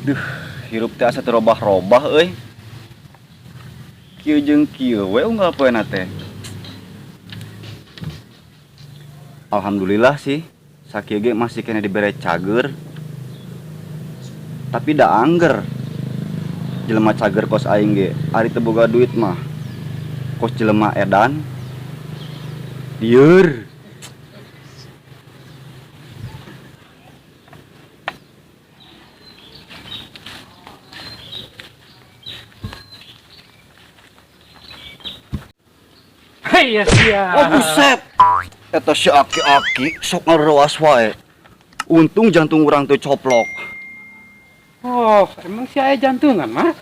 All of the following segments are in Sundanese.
Duh, hirup teh asa teu robah-robah euy. Kieu jeung kieu we unggal poena teh. Alhamdulillah sih, sakieu ge masih keneh dibere cager. Tapi da angger. Jelema cager kos aing ge, ari teu boga duit mah. Kos jelema edan. Lieur. Hei ya sia. Oh buset. Eta si aki-aki sok ngarewas wae. Untung jantung urang teu coplok. Oh, emang si aya jantungan mah?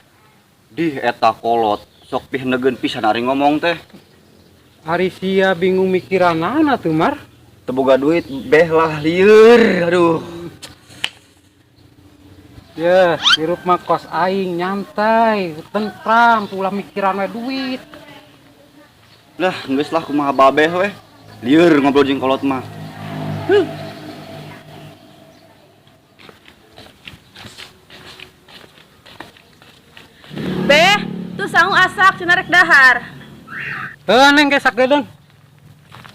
Dih eta kolot, sok pihenegeun pisan ari ngomong teh. Ari sia bingung mikiranana tuh Mar. Teu boga duit beh lah lieur. Aduh. Ya, hirup mah kos aing nyantai, tentram, ulah mikiran we duit. Lah, geus lah kumaha babeh we. Lieur ngobrol jeung kolot mah. Huh. Beh, tuh sangu asak cenah rek dahar. Heuh, neng geus sakedeung.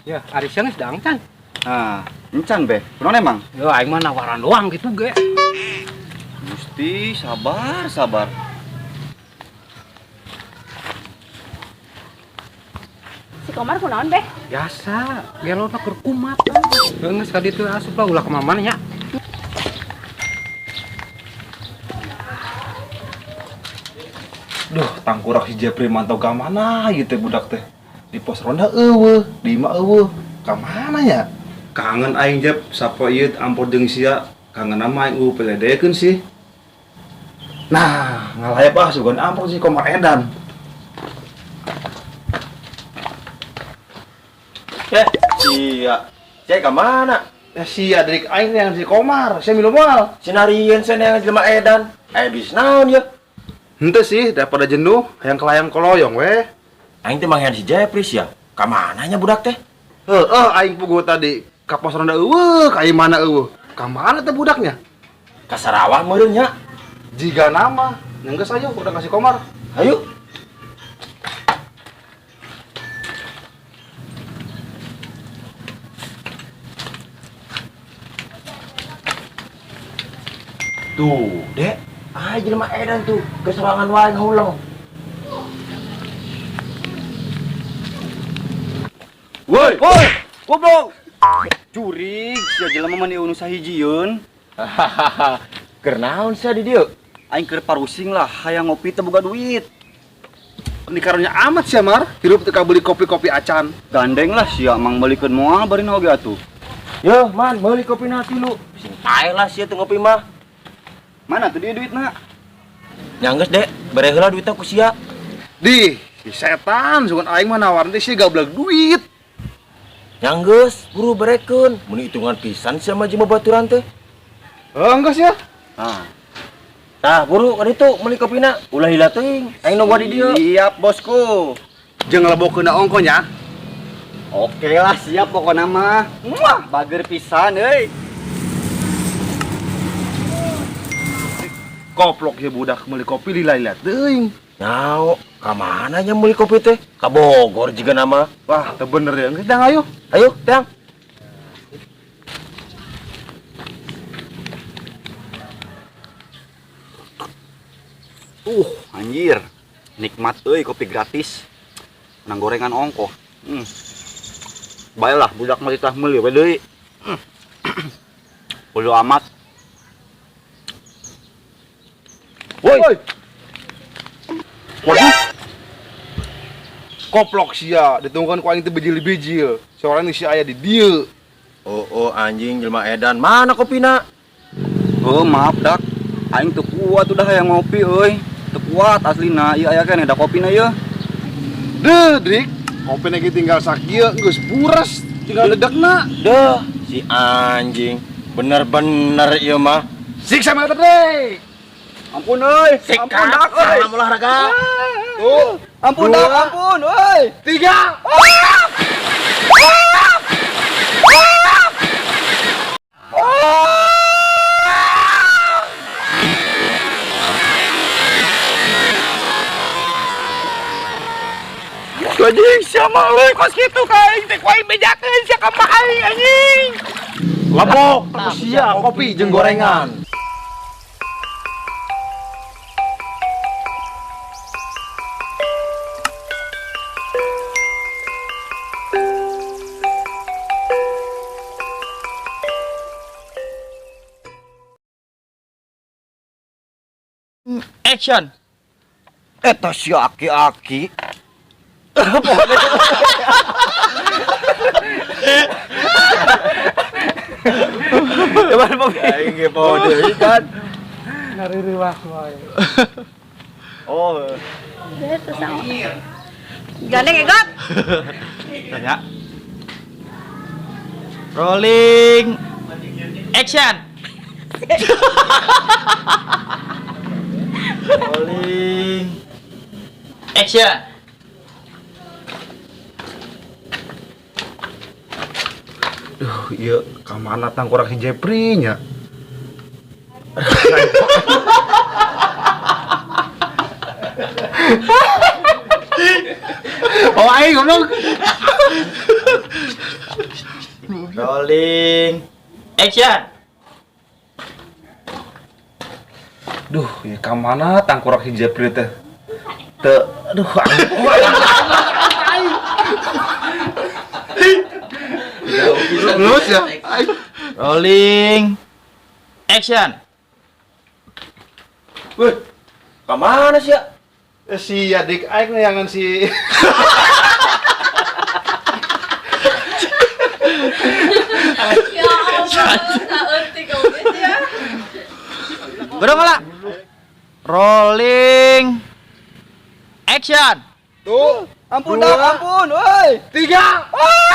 Ya, ari sia geus daang can. Nah, encan beh. Kunaon emang? Yo, aing mah nawaran doang gitu ge. Gusti, sabar, sabar. Si Komar kunaon beh? Biasa, gelona keur kumat. Heuh, geus ka ditu asup lah ulah ka mana-mana nya. Duh, tangkurak si Jepri mantau ka mana ieu teh budak teh. Di pos ronda eueuh, di imah eueuh. Ka mana nya? Kangen aing Jep, sapoe ieu ampor jeung sia. Kangen mah aing eueuh peledekeun sih. Nah, ngalayap ah sugan ampor si Komar edan. Sia. Sia ka mana? Ya sia dari aing yang si Komar, sia milu moal. Sinarieun sia yang jelema edan. Bis naon ye? Henteu sih, daripada jenuh, hayang kelayang koloyong weh. Aing teh manggihan si Jepri sia. Ka mana nya budak teh? Heeh, aing puguh tadi ka pos ronda eueuh, ka ieu mana eueuh. Ka mana teh budaknya? Ka Sarawak meureun nya. Jiga nama, nya geus ayo urang ka si Komar. Ayo. Tuh, Dek. Ah, jelema edan tuh, keserangan wae ngahuleng. Woi, woi, goblok. Jurig, sia jelema mah nu sahijieun. Hahaha. Keur naon sia di dieu? Aing keur parusing lah, hayang ngopi teu boga duit. Ini karunya amat sia Mar, hirup teu kabeli kopi-kopi acan. Gandeng lah sia mang meulikeun moal bari oge atuh. Yo, man, meuli kopi na tilu. Sing pae lah sia teu ngopi mah. Mana tuh dia duitna? Nya geus, Dek, bere heula duitna ku sia. Dih, si setan sugan aing mah nawaran teh sia gablek duit. Nya geus, buru berekeun. Mun hitungan pisan sia mah jeung babaturan teh. Heuh, geus ya. Tah. Tah, buru ka ditu meuli kopina. Ulah hila teuing. Aing nunggu di dieu. Siap, bosku. Jeung ngelebokeun ongko nya. Oke lah, siap pokona mah. Muah, bager pisan euy. Koplok ya budak meuli kopi lila-lila teuing. Nyao, ka mana nya meuli kopi teh? Ka Bogor jiga nama. Wah, teu bener ya. Geus dang ayo. Ayo, Tang. Anjir. Nikmat euy kopi gratis. Nang gorengan ongkoh. Baiklah, budak mah titah meuli we deui. Bodo amat. Woi. Woi. Waduh. Koplok sia, ditungguan ku aing teh bijil-bijil. Seorang si aya di dieu. Oh, oh anjing jelema edan, mana kopina? Oh, maaf dak. Aing teu kuat udah hayang ngopi euy. Teu kuat aslina, ieu aya keneh da kopina ieu. Deuh, Drik. Kopina ge tinggal sakieu geus buras, tinggal dedekna. Deuh, si anjing. Bener-bener ieu mah. Siksa mah teh. Ampun euy, Sikat. ampun dak euy. Salam olahraga. Tuh, ampun dak, Dua. ampun euy. 3. Ah! Ah! Ah! Anjing sia mah euy kos kitu ka aing teh ku aing bejakeun sia ka mah aing anjing. Lebok terus sia kopi jeung gorengan. Action. Eta si aki-aki. Coba Popi. Aing ge poho deui kan. Ngaririwas wae. Oh. Beh, teu sangu. Gandeng egot. Tanya. Rolling. Action. Rolling. Action. Duh, ieu ka mana tangkurak si Jepri nya? Oh, aing goblok. Rolling. Action. Duh, ieu ka mana tangkurak si Jepri teh? Teu, aduh, aing. Lulus ya? Rolling. Action. Weh, Ka mana sih ya? Si adik aing neangan si Ya Allah, saeutik oge sia. Berapa lah? Rolling. Action. Tuh, ampun dah, ampun, woi. 3. Ah!